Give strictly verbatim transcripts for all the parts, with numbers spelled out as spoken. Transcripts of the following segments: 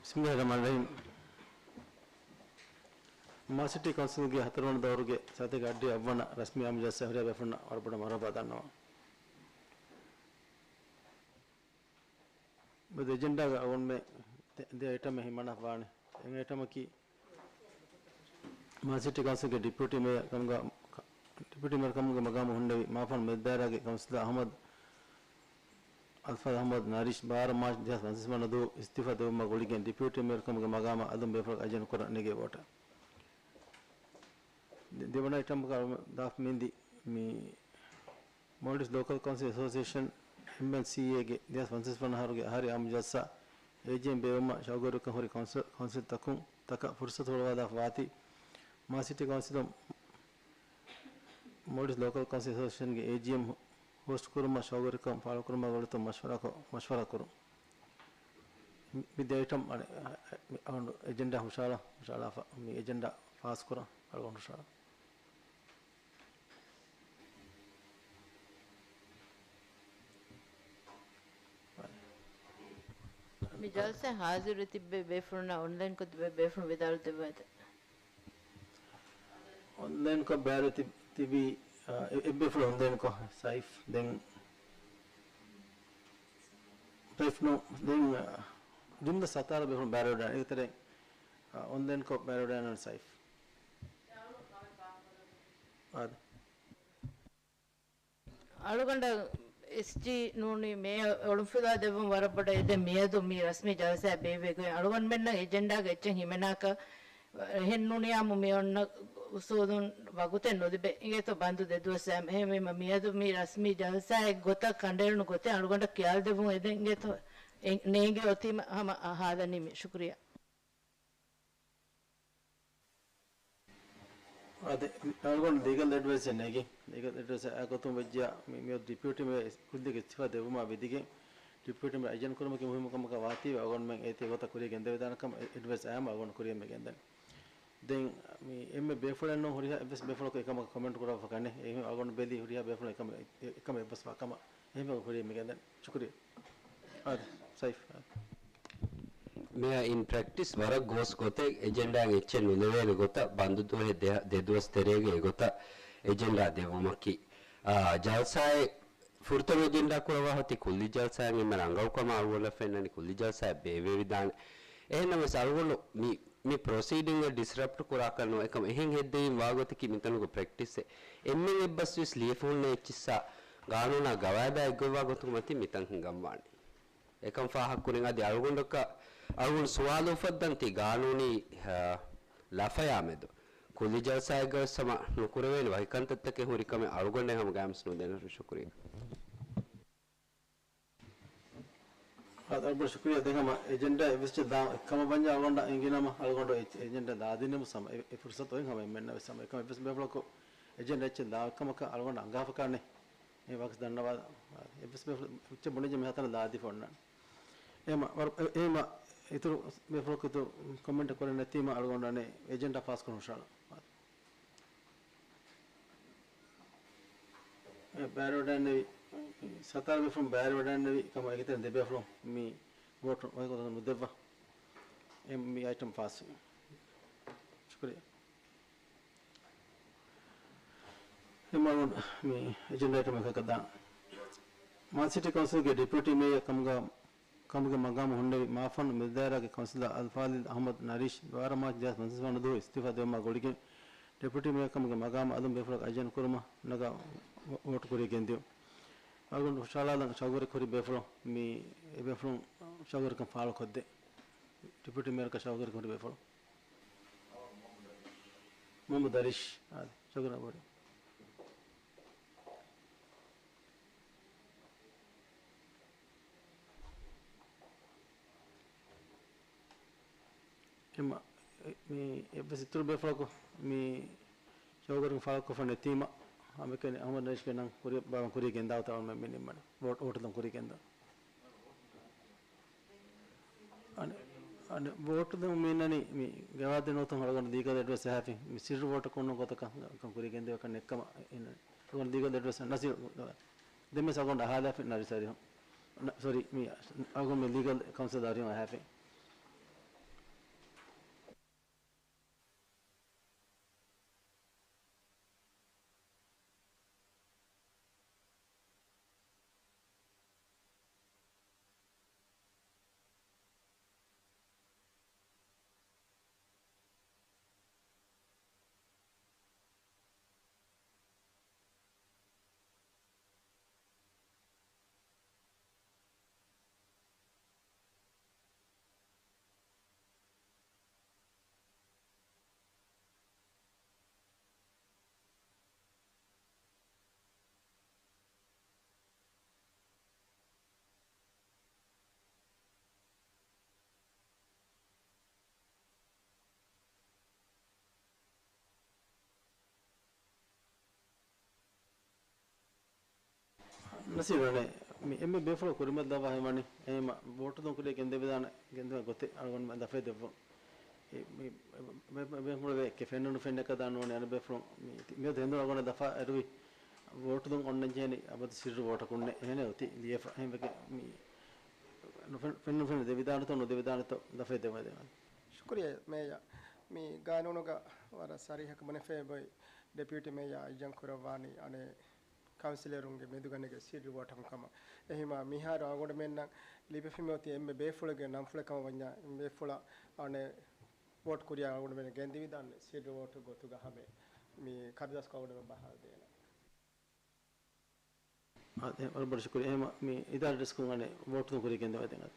ބިސްމިﷲިއްރަޙްމާނިއްރަޙީމް. މާލެ ސިޓީ ކައުންސިލްގެ ހަތަރުވަނަ ދައުރުގެ ސަތޭކަ އަށްޑިހަ އަށްވަނަ ރަސްމީ އާއްމު ޖަލްސާއަށް ހުރިހާ ބޭފުޅުންނަށް ވަރަށް ބޮޑަށް މަރުޙަބާ ދަންނަވަން. މިއަދު އެޖެންޑާގަ އަޅުގަނޑުމެން ދެ، ދެ އައިޓަމެއް ހިމަނާފަވާނެ. އެން އައިޓަމަކީ، މާލެ ސިޓީ ކައުންސިލްގެ ޑެޕިއުޓީ މޭޔަރ ކަމުގަ، ޑެޕިއުޓީ މޭޔަރ ކަމުގެ މަގާމު ހުންނެވި މާފަން މެދުދާއިރާގެ ކައުންސިލަރ އަޙްމަދު، އަލްފާޟިލް އަޙްމަދު ނާރިޝް ބާރަ މާޗް ދެހާސް ފަންސަވީސް ވަނަ ދުވަހު އިސްތިއުފާ ދެއްވުމާ ގުޅިގެން ޑެޕިއުޓީ މޭޔަރ ކަމުގެ މަގާމަށް އަލުން ބޭފުޅަކަށް އައިޖެން ކުރަން ނެގޭ ވޯޓަށް. ދެ، ދެވަނަ އައިޓަމްގަ ދާފަ މިންދި މި މޯލްޑިވްސް ލޯކަލް ކައުންސިލް އެސޯސިއޭޝަން، އެމްއެލްސީއޭގެ ދެހާސް ފަންސަވީސް ވަނަ އަހަރުގެ އަހަރީ އާއްމު ޖަލްސާ އޭޖީއެމް ބޭއްވުމަށް ޝައުގުވެރިކަން ހުރި ކައުންސިލް، ކައުންސިލްތަކުން ތަކަށް ފުރުސަތު ހުޅުވާލާފަ ވާތީ، މާލެ ސިޓީ ކައުންސިލުން މޯލްޑިވްސް ލޯކަލް ކައުންސިލް އެސޯސިއޭޝަންގެ އޭޖީއެމް ހޯސްޓް ކުރުމަށް ޝައުގުވެރިކަން ފާޅުކުރުމާ ގުޅިގެން މަޝްވަރާކޮށް، މަޝްވަރާ ކުރުން. މި، މި ދެ އައިޓަމް އަނެއް، މި އަޅުގަނޑު އެޖެންޑާ ހުށަހަޅާ، ހުށަހަޅާފަ، މި އެޖެންޑާ ފާސްކުރަން އަޅުގަނޑު ހުށަހަޅާ. މި ޖަލްސާ ހާޒިރު ތިއްބެވި ބޭފުޅުންނަށް އޮންލައިންކޮށް ތިބެވި ބޭފުޅުން ވިދާޅު ދެއްވާތި. އޮންލައިންކޮށް ބައިވެރި ތި، ތިބީ، އާ، އެ، އެއްބޭފުޅު އޮންލައިންކޮށް ސައިފް ދެން، ސައިފް ނޫ، ދެން، އާ، ޖުމްލަ ސަތާރަ ބޭފުޅުން ބައިވެރިވެ އިތުރެއް، އާ، އޮންލައިންކޮށް ބައިވެރިވެ ސައިފް. އާދެ. އަޅުގަނޑަށް އެސްޖީ ނޫނީ މޭޔަރ އޮޅުންފިލާ ދެއްވުން ވަރަށް ބޮޑަށް އެދެން މިއަދު މި ރަސްމީ ޖަލްސާއަށް ބޭއްވި ގޮތް އަޅުގަނޑުމެންނަށް އެޖެންޑާގެ އެއްޗެއް ހިމެނާކަށް އެހެން ނޫނިއްޔާމު މި އޮންނަ އުސޫލުން ވަގުތެއް ނުލިބޭ އިނގޭތޯ ބަންދު ދެ ދުވަސް އައި. އެހެންވީމަ މިއަދު މި ރަސްމީ ޖަލްސާއެއް ގޮތަށް ކަނޑައެޅުނު ގޮތެއް އަޅުގަނޑަށް ކިޔާލަދެއްވުން އެދެން އިނގޭތޯ އެ، ނޭނގެ އޮތީމަ ހަމަ ހާލަނީމޭ. ޝުކުރިއްޔާ. އާދެ، އަޅުގަނޑު ލީގަލް އެޑްވައިސް ނެގި، ލީގަލް އެޑްވައިސް އާ ގޮތުން ވެއްޖިޔާ، މި، މިއޮތް ޑެޕިއުޓީ މޭޔަރ ކުއްލިގެ އިސްތިއުފާ ދެއްވުމާ ވިދިގެން، ޑެޕިއުޓީ މޭޔަރ އައިޖެން ކުރުމަކީ މުހިއްމު ކަމަކަށް ވާތީވެ، އަޅުގަނޑުމެން އޭތި ގޮތަށް ކުރިޔަށް ގެންދެވިދާނެ ކަމަށް އެ، އެޑްވައިސް އައީމަ އަޅުގަނޑު ކުރިޔަށް މި ގެންދަނީ. ދެން މި އެންމެ ބޭފުޅެއްނޫން ހުރިހާ އެއްވެސް ބޭފުޅަކު އެކަމަކަށް ކޮމެންޓް ކުރާފަ ކަނެ، އެހެން އަޅުގަނޑު ބެލީ ހުރިހާ ބޭފުޅުން އެކަމަށް، އެ، އެކަމަށް އެއްބަސްވާ ކަމަށް. އެހެންވެ ކުރިޔަށް މި ގެންދަނީ. ޝުކުރިއްޔާ. އާދެ، ސައިފް. މޭޔަރ އިން ޕްރެކްޓިސް ވަރަށް ގޯސް ގޮތެއް އެޖެންޑާއިން އެއްޗެއް ނުލެވޭނެ ގޮތަށް ބަންދު ދުވަހެއް ދެ، ދެ ދުވަސް ތެރޭގަ އެގޮތަށް އެޖެންޑާ ދެއްވުމަކީ، އާ، ޖަލްސާއެއް ފުރަތަމަ އެޖެންޑާ ކުރައްވާ އޮތީ ކުއްލި ޖަލްސާއިން އެންމެ ރަނގަޅު ކަމަށް އަޅުގަނޑަށް ފެންނަނީ ކުއްލި ޖަލްސާއެއް ބޭއްވެވިދާނެ. އެހެންނަމަވެސް އަޅުގަނޑު މި، މި ޕްރޮސީޑިންއަށް ޑިސްރަޕްޓް ކުރާކަށް ނުވެ އެކަމަށް އެހެން ހެއްދެވީން ވާ ގޮތަކީ މިތަނުގެ ޕްރެކްޓިސްއެއް. އެންމެން އެއްބަސްވިޔަސް ލިޔެފަ ހުންނަ އެއްޗިއްސާ ގާނޫނާ ގަވާއިދާ އެއްގޮތްވާ ގޮތުން މަތިން މިތަން ހިނގަންވާނެ. އެކަން ފާހަގަކުރިން އަދި އަޅުގަނޑަކަށް، އަޅުގަނޑު ސުވާލު އުފައްދަން ތީ ގާނޫނީ، އަ، ލަފަޔާ މެދު ކުއްލި ޖަލްސާއެއްގަވެސް ހަމަ ނުކުރެވޭނެ ވަކި ކަންތައްތަކެއް ހުރި ކަމެއް އަޅުގަނޑެއް ހަމަ ގައިމުވެސް ނުދެނެއް. ޝުކުރިއްޔާ. އަ، އަޅުގަނޑު ޝުކުރިއްޔާ. ދެން ހަމަ އެޖެންޑާ އެއްވެސް ދާ ކަމަށް ވަންޏާ އަޅުގަނޑަށް އެނގިނަމަ އަޅުގަނޑު އެ، އެޖެންޑާ ދާދިނެމު ހަމަ އެ، އެ ފުރުސަތު އޮތް ހަމަ އެންމެންނަށް ވެސް ހަމަ އެކަމަށް އެއްވެސް ބޭފުޅަކު އެޖެންޑާ އެއްޗެއް ދާ ކަމަކަށް އަޅުގަނޑަށް އަންގާފަ ކާނެ. އެ ވާކަސް ދަންނަވާ، އެއްވެސް ބޭފުޅެއް އެއްޗެއް ބުނެއްޖެ މި ހަތަރަށް ލާދީފަ އޮންނާނެ. އެހެމަ، ވަރު، އެ، އެހެމަ އިތުރު ބޭފުޅަކު އިތުރު ކޮމެންޓެއް ކުރެއް ނެތީމަ އަޅުގަނޑު އަނެއް އެޖެންޑާ ފާސްކުރަން ހުށަހަޅަން. އެ ބައިވެރިވެވަޑައިގެންނެވި، ސަތާރަ ބޭފުޅުން ބައިވެރިވެވަޑައިގެންނެވި ކަމަށް އެކިތެރެ ދެ ބޭފުޅުން މި ވޯޓު ވަކިކޮށް ނުދެއްވާ. އެ، މި އައިޓަމް ފާސް. ޝުކުރިއްޔާ. އެމަ މި އެޖެންޑާ އައިޓަމް އެކަކަށް ދާން. މާލެ ސިޓީ ކައުންސިލްގެ ޑެޕިއުޓީ މޭޔަރ ކަމުގަ، ކަމުގެ މަގާމު ހުންނެވި މާފަން މެދުދާއިރާގެ ކައުންސިލަރ އަލްފާޟިލް އަޙްމަދު ނަރީޝް ބާރަ މާޗް ދެހާސް ފަންސަވީސް ވަނަ ދުވަހު އިސްތިއުފާ ދެއްވުމާ ގުޅިގެން، ޑެޕިއުޓީ މޭޔަރ ކަމުގެ މަގާމަށް އަލުން ބޭފުޅަކަށް އައިޖެން ކުރުމަށް ނަގާ ވޯ، ވޯޓު ކުރިޔަށް ގެންދިއުން. އަޅުގަނޑު ހުށަހަޅާލަން ޝައުގުވެރި ކުރި ބޭފުޅުން މި އެ ބޭފުޅުން ޝައުގުވެރިކަން ފާޅުކޮށްދޭ. ޑެޕިއުޓީ މޭޔަރަކަށް ޝައުގުވެރިކަން ކުރި ބޭފުޅުން. މުހައްމަދު ދަރިޝް. އާދެ، ޝައުގުވެރި. އެމަ، މި އެއްވެސް އިތުރު ބޭފުޅަކު މި ޝައުގުވެރިކަން ފާޅުކޮށްފަ ނެތީމަ، އަހަމަދު ނަރީޝްގެ ނަން ކުރިޔަށް ބާވަން ކުރިޔަށް ގެންދާ އޮތަ އަޅުގަނޑު މި ނިންމަނީ. ވޯޓް، ވޯޓު ދަން ކުރިޔަށް ގެންދާ. އަނެ، އަނެ، ވޯޓު ދެމުން މި އިންނަނީ މި ގަވާއިދެއް ނުވަތަ އަޅުގަނޑު ލީގަލް އެޑްވައިސް އެހާފި މި ސިއްރު ވޯޓަކު އޮންނަ ގޮތަކަށް ކަން ކުރިޔަށް ގެންދެވޭކަށް ނެއްކަމަށް އިންނަނީ. އަޅުގަނޑު ލީގަލް އެޑްވައިސް ނަސީރު ދެންވެސް އަޅުގަނޑު އަހާލާފި ނަރީސް އަރިހުން. ނަ، ސޮރީ، މި އަޅުގަނޑު މި ލީގަލް ކައުންސިލް އަރިހުން އަހާފި. ނަސީރު އަނެއް މި އެންމެ ބޭފުޅަށް ކުރިމަތިލައްވާ ހިމަނި އެހެމަ ވޯޓުތުން ކުރިޔަށް ގެންދެވިދާނެ ގެންދެވޭ ގޮތެއް އަޅުގަނޑުމެން ދަފައި ދެއްވުން. އެ މި ބޭ-، ބޭފުޅު ވެ އެކެ ފެންނަ ނުފެންނަ ކަދާ ނޫނެ އަނެއް ބޭފުޅުން މި ތި-، މިއަދު ހެނދުނު އަޅުގަނޑަށް ދަފާ އެރުވި ވޯޓުތުން އޮންނަން ޖެހެނީ އަބަދު ސިއްރު ވޯޓަކުންނެ އެހެނެއް އޮތީ ލިޔެފަ. އެހެންވެގެން މި ނުފެން-، ފެންނަ ނުފެންނަ ދެވިދާނެތޯ ނުދެވިދާނެތޯ ދަފައި ދެވައިދޭނަން. ޝުކުރިއްޔާ މޭޔާ. މި ގާނޫނުގަ ވަރަށް ސަރީހަކަށް ބުނެފައި އޮތް ޑެޕިއުޓީ މޭޔާ އައްޔަން ކުރައްވާނީ އަނެއް ކައުންސިލަރުންގެ މެދުގަނެގެ ސިއްރު ވޯޓަކުން ކަމަށް. އެހެމަ މިހާރު އަޅުގަނޑުމެންނަށް ލިބިފައި އޮތީ އެންމެ ބޭފުޅެއްގެ ނަންފުޅެއް ކަމަށް ވަންޏާ، އެންމެ ބޭފުޅާ އަނެއް ވޯޓް ކުރިޔާ އަޅުގަނޑުމެން ގެންދެވިދާނެ ސިއްރު ވޯޓު ގޮތުގަ ހަމަ މި ކަރުދާސްކޮށް އަޅުގަނޑުމެން ބަހާލަދޭނަން. އާ، އެ، ވަރަށް ބޮޑަށް ޝުކުރިއްޔާ. އެހެމަ މި އިދާރީ ޑެސްކުން އަނެއް ވޯޓުތުން ކުރިޔަށް ގެންދަވައިދޭނަން.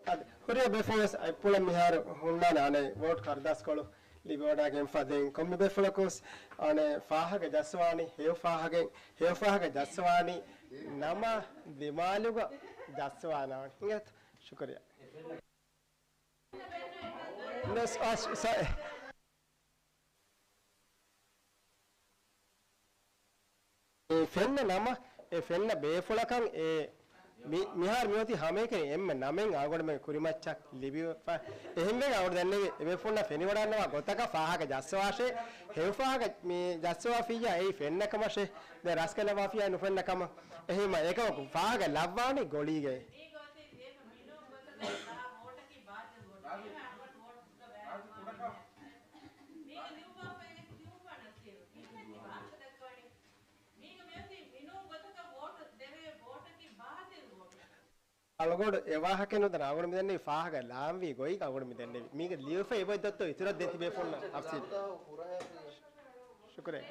އަދި ހުރިހާ ބޭފުޅުންވެސް އަތްޕުޅަށް މިހާރު ހުންނާނެ އަނެއް ވޯޓް ކަރުދާސްކޮޅު ލިބިވަޑައިގެންފަ. ދެން ކޮންމެ ބޭފުޅަކުވެސް އަނެއް ފާހަގަ ޖައްސަވާނީ، ހެޔޮ ފާހަގައިން، ހެޔޮ ފާހަގަ ޖައްސަވާނީ ނަމާ ދިމާލުގަ ޖައްސަވާނަމަ. އިނގޭތަ؟ ޝުކުރިއްޔާ. ނަސް-، އަސް-، ސަ-، އެ ފެންނަ ނަމަ، އެ ފެންނަ ބޭފުޅަކަށް އެ މި-، މިހާރު މިއޮތީ ހަމައެކަނި އެންމެ ނަމެއް އަޅުގަނޑުމެން ކުރިމައްޗަށް ލިބިފަ. އެހެންވެގެން އަޅުގަނޑު ދެންނެވި އެބޭފުޅުންނަށް ފެނިވަޑައިގަންނަވާ ގޮތަކަށް ފާހަގަ ޖައްސަވާށޭ، ހެޔޮ ފާހަގަ މި ޖައްސަވާފިއްޔާ އެއީ ފެންނަ ކަމަށޭ، ދެން ރަސްކަލަވާފިއްޔާ ނުފެންނަ ކަމަށް. އެހެންވީމަ އެކަމަކު ފާހަގަ ލައްވާނީ ގޮޅީގައި. މީގަ މިއޮތީ މިނޫން ގޮތަކަށް ވޯޓު ދެވޭ އަޅުގަނޑު އެ ވާހަކަ ނުދަންނަ. އަޅުގަނޑު މިދެންނެވި ފާހަގަ ލާންވީ ގޮތް އަޅުގަނޑު މިދެންނެވި. މީގެ ލިޔުފަ އެބައޮތް ދޮއްތޯ އިތުރަށް ދެން ތިބޭފުޅުންނަށް ތަފްސީލް. ޝުކުރޭ.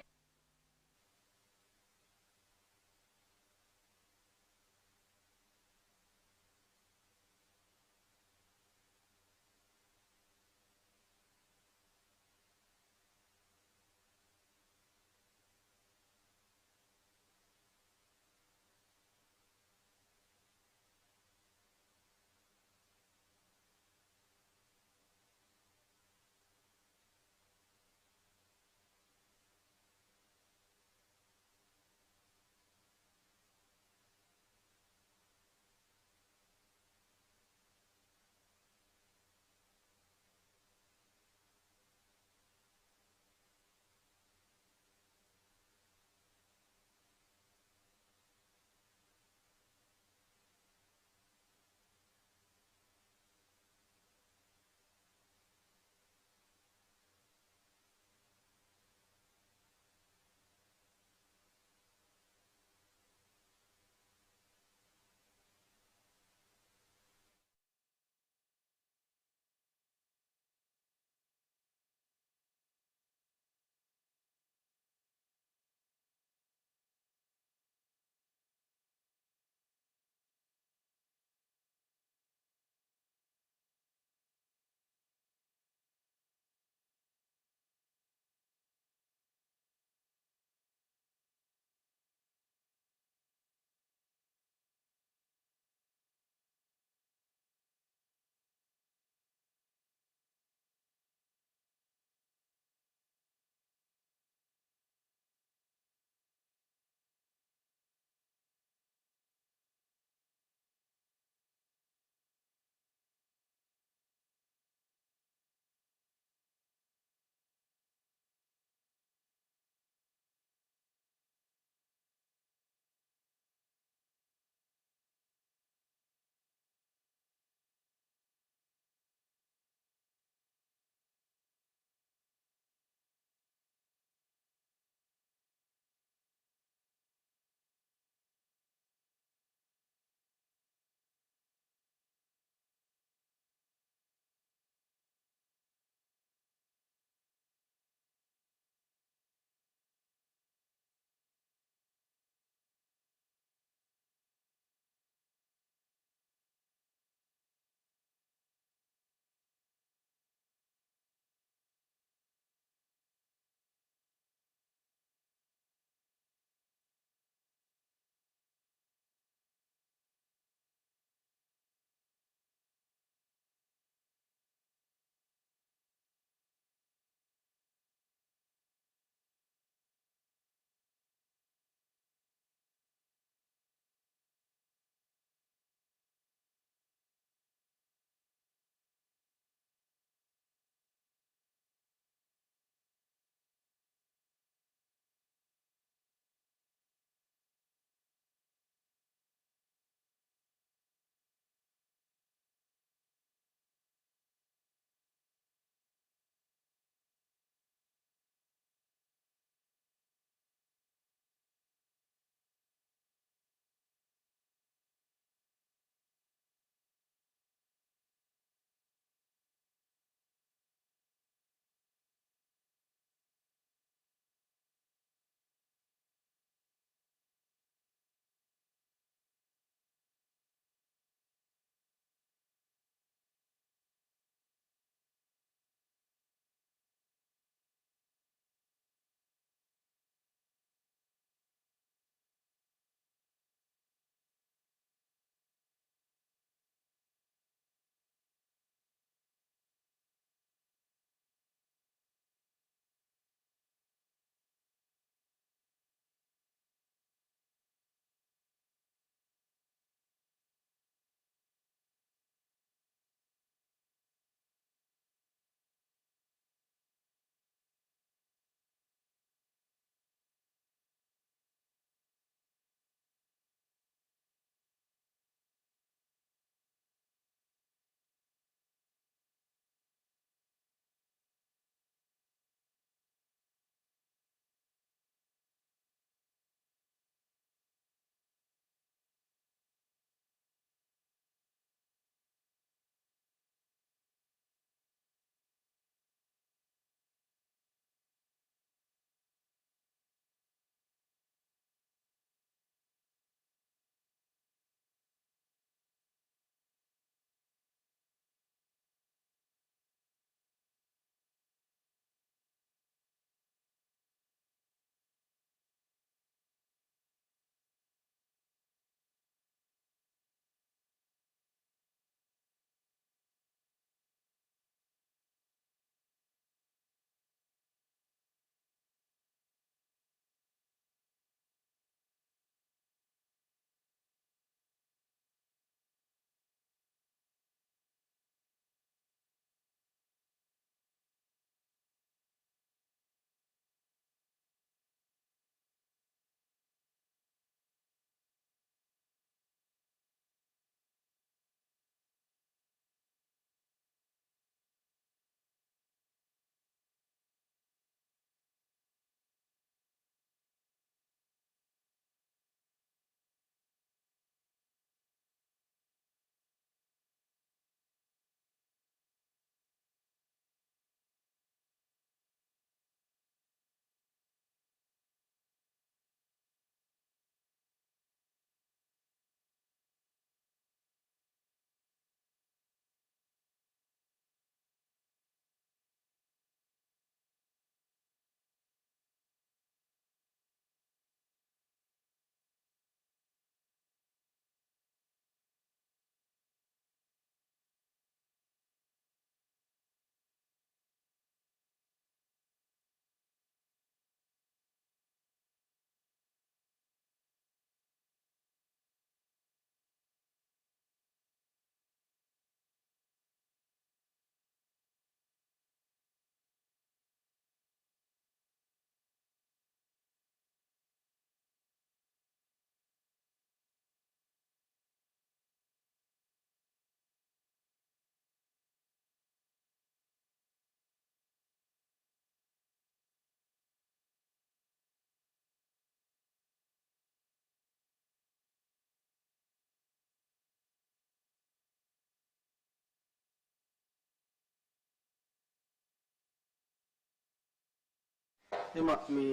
އެމަ މި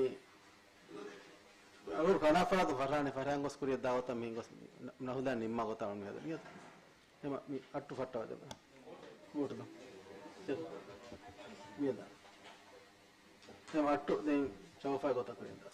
އަޅުގަނޑު ކަނާފަރާތު ފަށާނެ، ފަށާން ގޮސް ކުރިޔަށް ދާ ގޮތަށް މިހިން ގޮސް ނަ-، ނަހުލާ ނިންމާ ގޮތަށް އަޅުން ހެދެނީ. އެމަ މި އައްޓު ފައްޓަވަދެމެ. ވޯޓު ދޯ. މިއަދާ. އެމަ އައްޓު ދެން ޗައުފާ ގޮތަށް ކުރިޔަށް ދާ.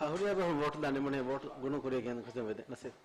އަހުލިޔާ ބަހުން ވޯޓު ދާ ނިމުނޭ، ވޯޓު ގުނު ކުރިޔަށް ގެން ކުރިޔަށް ވެދެ ނަސީބް.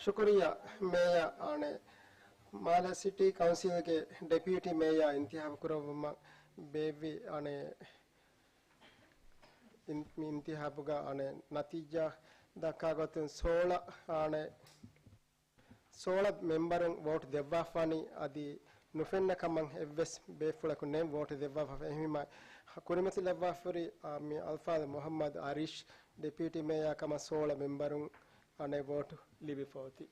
ޝުކުރިއްޔާ މޭޔާ. އަނެއް، މާލެ ސިޓީ ކައުންސިލްގެ ޑެޕިއުޓީ މޭޔާ އިންތިހާބު ކުރައްވުމަށް ބޭއްވި، އަނެއް، އިން-، މި އިންތިހާބުގަ، އަނެއް، ނަތީޖާ ދައްކާ ގޮތުން ސޯޅަ، އަނެއް، ސޯޅަ މެމްބަރުން ވޯޓް ދެއްވާފަނި އަދި ނުފެންނަ ކަމަށް އެއްވެސް ބޭފުޅަކު ނެތް ވޯޓް ދެއްވާފަ. އެހެންވީމަ ކުރިމަތިލައްވާފަ ހުރި، އާ، މި އަލްފާޟިލް މުޙައްމަދު އަރީޝް ޑެޕިއުޓީ މޭޔާ ކަމަށް ސޯޅަ މެމްބަރުން އަނެއް ވޯޓް ލިބިފަ އޮތީ.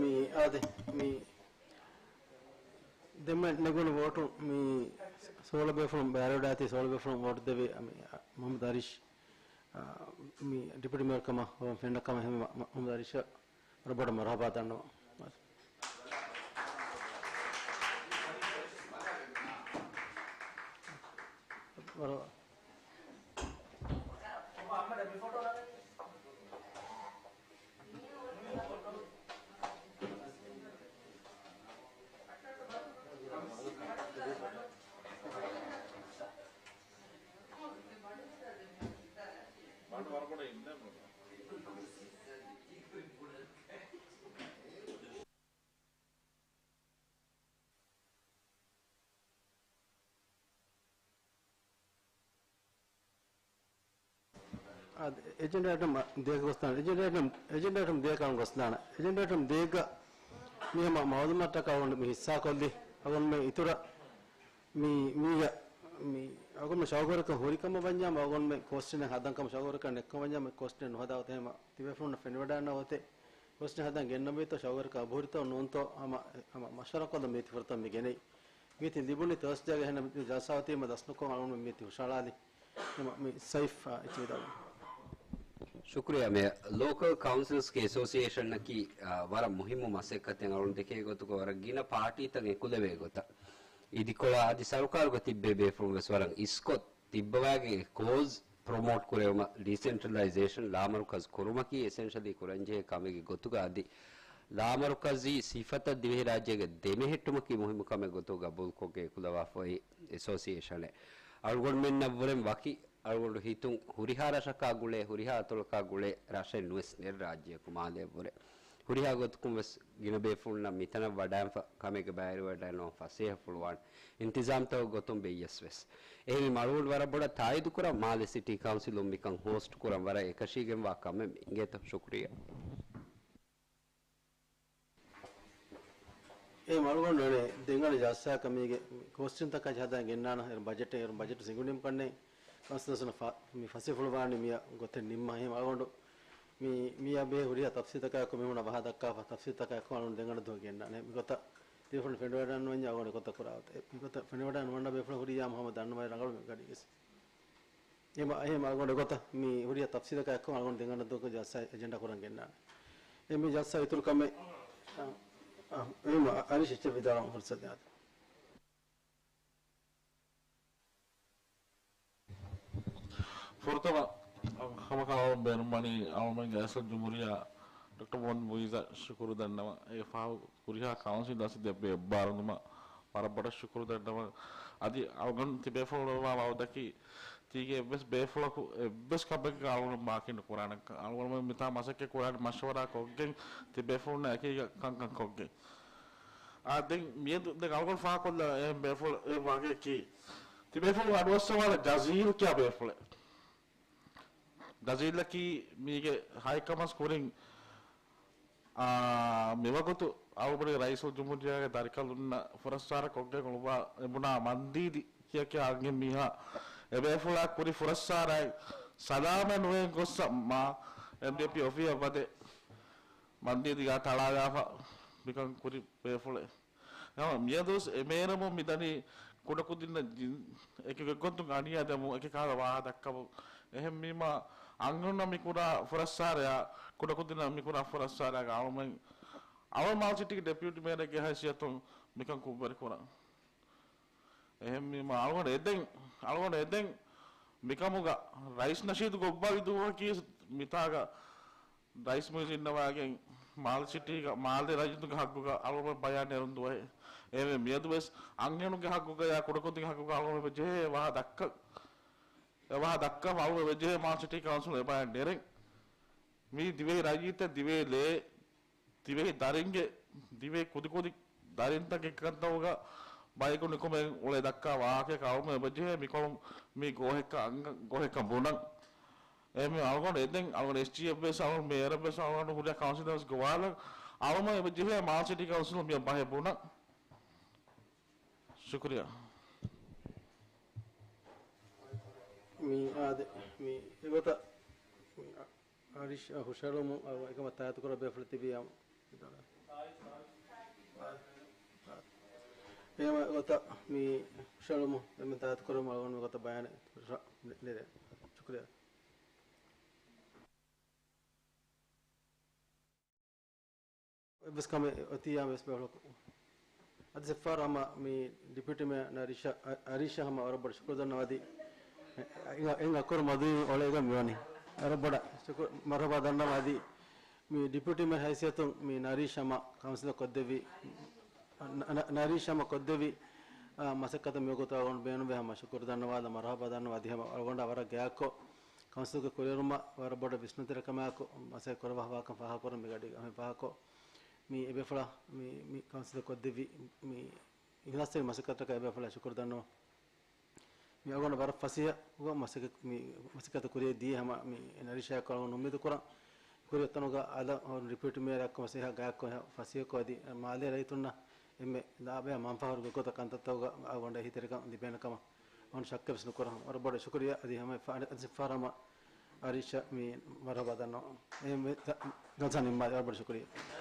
މި އާދެ، މި ދެންމެ ނެގުނު ވޯޓު މި ސޯޅަ ބޭފުޅުން ބައިވެރިވެވަޑައިގަތީ، ސޯޅަ ބޭފުޅުން ވޯޓު ދެއްވީ މި މުޙައްމަދު އަރީޝް، އާ، މި ޑެޕިއުޓީ މޭޔަރ ކަމަށް ހޮވަން ފެންނަ ކަމަށް އެހެންވީމަ މު-، މުޙައްމަދު އަރީޝަށް ވަރަށް ބޮޑަށް މަރުޙަބާ ދަންނަވަން. ވަރަށް އާ، އެޖެންޑާ އައިޓަމް ދޭކަށް ގޮސްދާނެ. އެޖެންޑާ އައިޓަމް، އެޖެންޑާ އައިޓަމް ދޭކަށް ގޮސްދާނެ. އެޖެންޑާ އައިޓަމް ދޭގަ މި ހަމަ މައުލޫމާތުތަކާ މި ހިއްސާކޮށްލި އަޅުގަނޑުމެން އިތުރަށް މި، މީގަ މި އަޅުގަނޑުމެން ޝައުގުވެރިކަން ހުރިކަމަށް ވަންޏާ، އަޅުގަނޑުމެން ކޮސްޓިނެއް ހަދަން ކަމަށް ޝައުގުވެރިކަން ނެތްކަމަށް ވަންޏާ، މި ކޮސްޓިނެއް ނުހަދާ އޮތީ ހަމަ ތިބޭފުޅުންނަށް ފެނިވަޑައިގަންނަ ގޮތެއް ކޮސްޓިނެއް ހަދަން ގެންނަންވީތޯ، ޝައުގުވެރިކަން އަބުހުރިތޯ ނޫންތޯ ހަމަ، ހަމަ މަޝްވަރާކޮށްލަން މި ތިފުރަތަމަ މި ގެނައީ. މީތި ލިބުނީ ތާސްދޭގެ ހެން މި ޖަލްސާ އޮތީމަ ދަސްނުކޮށް އަޅުގަނޑު މީތި ހުށަހަޅާލި. ހަމަ މި ސައިފް، އާ، އެއްޗެއް ވިދާޅުވީ. ޝުކުރިއްޔާ މޭޔަރ. ލޯކަލް ކައުންސިލްސްގެ އެސޯސިއޭޝަނަކީ، އާ، ވަރަށް މުހިއްމު މަސައްކަތެއް އަޅުގަނޑު ދެކޭ ގޮތުގަ ވަރަށް ގިނަ ޕާޓީތައް އެކުލެވޭ ގޮތަށް. އިދިކޮޅާ އަދި ސަރުކާރުގަ ތިއްބޭ ބޭފުޅުން ވެސް ވަރަށް އިސްކޮށް ތިއްބަވާގެ ކޯޒް ޕްރޮމޯޓް ކުރެވުމަށް ޑީސެންޓްރަލައިޒޭޝަން ލާމަރުކަޒް ކުރުމަކީ އެސެންޝަލީ ކުރަންޖެހޭ ކަމެއްގެ ގޮތުގަ އަދި ލާމަރުކަޒީ ސިފަތައް ދިވެހިރާއްޖޭގަ ދެމެހެއްޓުމަކީ މުހިއްމު ކަމެއް ގޮތުގަ ގަބޫލުކޮށްގެން އެކުލަވާފައި އެސޯސިއޭޝަނެއް. އަޅުގަނޑުމެންނަށްވުރެން ވަކި އަޅުގަނޑު ހިތުން ހުރިހާ ރަށަކާ ގުޅޭ، ހުރިހާ އަތޮޅަކާ ގުޅޭ ރަށެއް ނުވެސް ނެތް ރާއްޖެއަކު މާލެއަށްވުރެ. ހުރިހާ ގޮތަކުން ވެސް ގިނަ ބޭފުޅުންނަށް މިތަނަށް ވަޑައިންފަ ކަމެއްގެ ބައިވެރިވެވަޑައިގަންނަވަން ފަސޭހަފުޅުވާނެ އިންތިޒާމްތަކުގެ ގޮތުން ބެއްޔަސް ވެސް. އެހެންވީމަ އަޅުގަނޑު ވަރަށް ބޮޑަށް ތާއީދުކުރަން މާލެ ސިޓީ ކައުންސިލުން މިކަން ހޯސްޓް ކުރަން ވަރަށް އެކަށީގެންވާ ކަމެއް މި އިނގޭތޯ. ޝުކުރިއްޔާ. އެ މަޅުގަނޑު އަނެއް ދެން އަނެއް ޖަލްސާއަކަށް މީގެ ކޮސްޓިންތަކާ ހަދާ ގެންނާނަ އޭރު ބަޖެޓެއް، އޭރު ބަޖެޓް ސިނގުނީމަ ކަންނޭ ކައުންސިލަށް ފަ-، މި ފަސޭހަފުޅުވާނީ މިޔަ ގޮތެއް ނިންމަ. އެހެން އަޅުގަނޑު މި، މިޔަ ބޭ ހުރިހާ ތަފްސީލްތަކާއެކު މީހުންނާ ބަހާ ދައްކާފަ، ތަފްސީލްތަކާއެކު އަޅުގަނޑު ދެން އަނެއް ދުވަހު ގެންނާނެ. މިގޮތަށް ތިބޭފުޅުން ފެނިވަޑައިނުވަންޏާ އަޅުގަނޑު އެގޮތަށް ކުރާ އޮތޭ. މިގޮތަށް ފެނިވަޑައިނުވަންނަ ބޭފުޅުން ހުރިޔާމަ ހަމަ ދަންނަވައި ރަނގަޅު މި ގަޑީގެސް. އެހެން އަޅުގަނޑު އެގޮތަށް މި ހުރިހާ ތަފްސީލްތަކާއެކު އަޅުގަނޑު ދެން އަނެއް ދުވަހު ޖަލްސާ އެޖެންޑާ ކުރަން ގެންނާނެ. އެ މި ޖަލްސާ އިތުރު ކަމެއް، އަ، އަ، އެހެން އަރިޝް އެއްޗެއް ވިދާޅުވަން ފުރުސަތު ދިއާތި. ފުރަތަމަ ހަމަ ކަމަށް ބޭނުންވަނީ އަޅުގަނޑުމެންގެ ރައީސުލްޖުމްހޫރިއްޔާ ޑޮކްޓަރ މުޙައްމަދު މުޢިއްޒަށް ޝުކުރު ދަންނަވަން. އެ ފަހު ހުރިހާ ކައުންސިލް ރައީސް ދެއްވި އެއްބާރުލުމަށް ވަރަށް ބޮޑަށް ޝުކުރު ދަންނަވަން. އަދި އަޅުގަނޑު ތިބޭފުޅުން ވާ ވައުދަކީ ތީގެ އެއްވެސް ބޭފުޅަކު އެއްވެސް ކަމެއްގަ އަޅުގަނޑު ބާކީ ނުކުރާނެ. އަޅުގަނޑުމެން މިތާ މަސައްކަތް ކުރާނީ މަޝްވަރާ ކޮށްގެން ތިބޭފުޅުންނާ އެކީގަ ކަންކަން ކޮށްގެން. އާ، ދެން މިއަދު ދެން އަޅުގަނޑު ފާހަގަކޮށްލަން އެހެން ބޭފުޅެއް ވާގެއަކީ ތިބޭފުޅުން އަޑުއައްސަވާނެ ޖަޒީލް ކިޔާ ބޭފުޅެއް. ޖަޒީލަކީ މީގެ ހައެއްކަމަސް ކުރިން، އާ، މިވަގުތު އަޅުގަނޑުގެ ރައީސުލްޖުމްހޫރިއްޔާގެ ދަރިކަލުންނަށް ފުރައްސާރަ ކޮށްގެން އުޅުއްވާ އެބުނާ މަންދީދި ކިޔަކިޔާ އަންހެން މީހާ އެބޭފުޅާ ކުރި ފުރައްސާރައިން ސަލާމަތް ނުވެ ގޮއްސަ މާ އެމްޑީޕީ އޮފީހަށް ވަދެ މަންދީދިގާ ތަޅާލާފަ މިކަން ކުރި ބޭފުޅެއް. ހަމަ މިއަދުވެސް އެމޭރަމުން މިދަނީ ކުޑަކުދިންނަށް ޖިން-، އެކި ގޮތްގޮތުން އަނިޔާ ދެމުން އެކި ކަހަލަ ވާހަކަ ދައްކަމުން. އެހެންވީމަ އަންހެނުންނަށް މި ކުރާ ފުރައްސާރަޔާ، ކުޑަކުދިންނަށް މި ކުރާ ފުރައްސާރަޔާ އަޅުމެން އަޅުމާލް ސިޓީގެ ޑެޕިއުޓީ މޭޔަރެއްގެ ހައިސިއްޔަތުން މިކަން ކުށްވެރި ކުރަން. އެހެންވީމަ އަޅުގަނޑު އެދެން، އަޅުގަނޑު އެދެން މިކަމުގަ ރައީސް ނަޝީދު ގޮއްވާލި ދުވަހަކީ މިތާގަ ރައީސް މުޢިއްޒު އިންނަވައިގެން މާލެ ސިޓީގަ މާލެ ރައްޔިތުންގެ ހައްގުގަ އަޅުގަނޑު ބަޔާން ނެރުނު ދުވަހެއް. އެހެންވެ، މިއަދު ވެސް އަންހެނުންގެ ހައްގުގައާ ކުޑަކުދިން ހައްގުގަ އަޅުގަނޑު އެބަޖެހޭ ވާހަ ދައްކަ، އެ ވާހަ ދައްކާފަ އަޅުގަނޑު އެބަޖެހޭ މާލެ ސިޓީ ކައުންސިލުން އެބައިން ނެރެން. މީ ދިވެހި ރައްޔިތެއް، ދިވެހި ލޭ، ދިވެހި ދަރިންގެ، ދިވެހި ކުދިކުދި ދަރިންތަކެއް ކަންތައްގަ ބަޔަކު ނިކުމެން އުޅޭ ދައްކާ ވާހަކައަކަށް އަޅުގަނޑު އެބަޖެހޭ މިކޮޅު މީ ގޯހެއްކަ އަންގަ، ގޯހެއްކަން ބުނަން. އެހެންވެ އަޅުގަނޑު އެދެން އަޅުގަނޑު އެސްޖީއެފް ވެސް އަޅުގަނޑު މޭޔަރަށް ވެސް އަޅުގަނޑު ހުރިހާ ކައުންސިލަރ ވެސް ގޮވާލަން. އަޅުގަނޑު އެބަޖެހޭ މާލެ ސިޓީ ކައުންސިލުން މިއަށް ބަހެއް ބުނަން. ޝުކުރިއްޔާ. މި އާދެ، މި އެގޮތަށް މި އަރިޝް ހުށަހެޅުމުން އަޅު އެކަމަށް ތާއީދު ކުރައްވާފަ ތިބި އާ، އެހެން ގޮތަށް މި ހުށަހެޅުމުން އެންމެ ތާއީދު ކުރަމުން އަޅުގަނޑު މި ގޮތަށް ބަޔާނެއް ނެރެ. ޝުކުރިއްޔާ. އެއްވެސް ކަމެއް އޮތިއްޔާ ވެސް ބޭފުޅަކު. އަދި ސިފާރަ ހަމަ މި ޑިޕިއުޓީ މޭޔަރ ނަރީޝާ، އަ، އަރީޝާ ހަމަ ވަރަށް ބޮޑަށް ޝުކުރު ދަންނަވާ އަދި އެ، އެ، އެ، އެ، އަކުރު މަދުވީމަ އޮޅޭގަ މިވަނީ. ވަރަށް ބޮޑަށް ޝުކުރު، މަރުހަބާ ދަންނަވާ އަދި މި ޑިޕިއުޓީ މޭޔަރ ހައިސިއްޔަތުން މި ނަރީޝް ހަމަ ކައުންސިލަށް ކޮށްދެއްވި، ނަ، ނަ، ނަރީޝް ހަމަ ކޮށްދެއްވި، އާ، މަސައްކަތަށް މިވަގުތު އަޅުގަނޑު ބޭނުންވޭ ހަމަ ޝުކުރު ދަންނަވާލަން، މަރުހަބާ ދަންނަވާ އަދި ހަމަ އަޅުގަނޑާ ވަރަށް ގާތްކޮށް ކައުންސިލުގެ ކުރިއެރުމަށް ވަރަށް ބޮޑަށް ވިސްނުންތެރިކަމާއެކު މަސައްކަތް ކުރައްވާފަ ވާކަން ފާހަގަކުރަން މި ގަޑީގަ ހަމަ ފާހަގަކޮށް، މި އެބޭފުޅާ މި، މި ކައުންސިލަށް ކޮށްދެއްވި މި އިހްލާސްތެރި މަސައްކަތަކަށް އެބޭފުޅާ ޝުކުރު ދަންނަވަން. މި އަޅުގަނޑު ވަރަށް ފަސޭހަ މަސައްކަތް، މި މަސައްކަތަށް ކުރިއަށް ދިޔަ ހަމަ މި ނަރީޝާއަކަށް އަޅުގަނޑު އުއްމީދު ކުރަން. ކުރިއަށް ތަނުގަ އަލަށް ޑިޕިއުޓީ މޭޔަރަކަށް މަސައްކަތް ގާތްކޮށް ފަސޭހަކޮށް އަދި މާލޭ ރައްޔިތުންނަށް އެންމެ ލާބަޔާ މަންފާހުރި ގޮތްގޮތަށް ކަންތައްތަކުގަ އަޅުގަނޑަށް އެހީތެރިކަން ލިބޭނެ ކަމަށް އަޅުގަނޑު ޝައްކެއް ވެސް ނުކުރަން. ވަރަށް ބޮޑަށް ޝުކުރިއްޔާ އަދި ހަމަ އަދި ސިފާރަ ހަމަ އަރީޝަށް މި މަރުހަބާ ދަންނަވަން. އެ މި ޖަލްސާ ނިންމާލި. ވަރަށް ބޮޑަށް ޝުކުރިއްޔާ.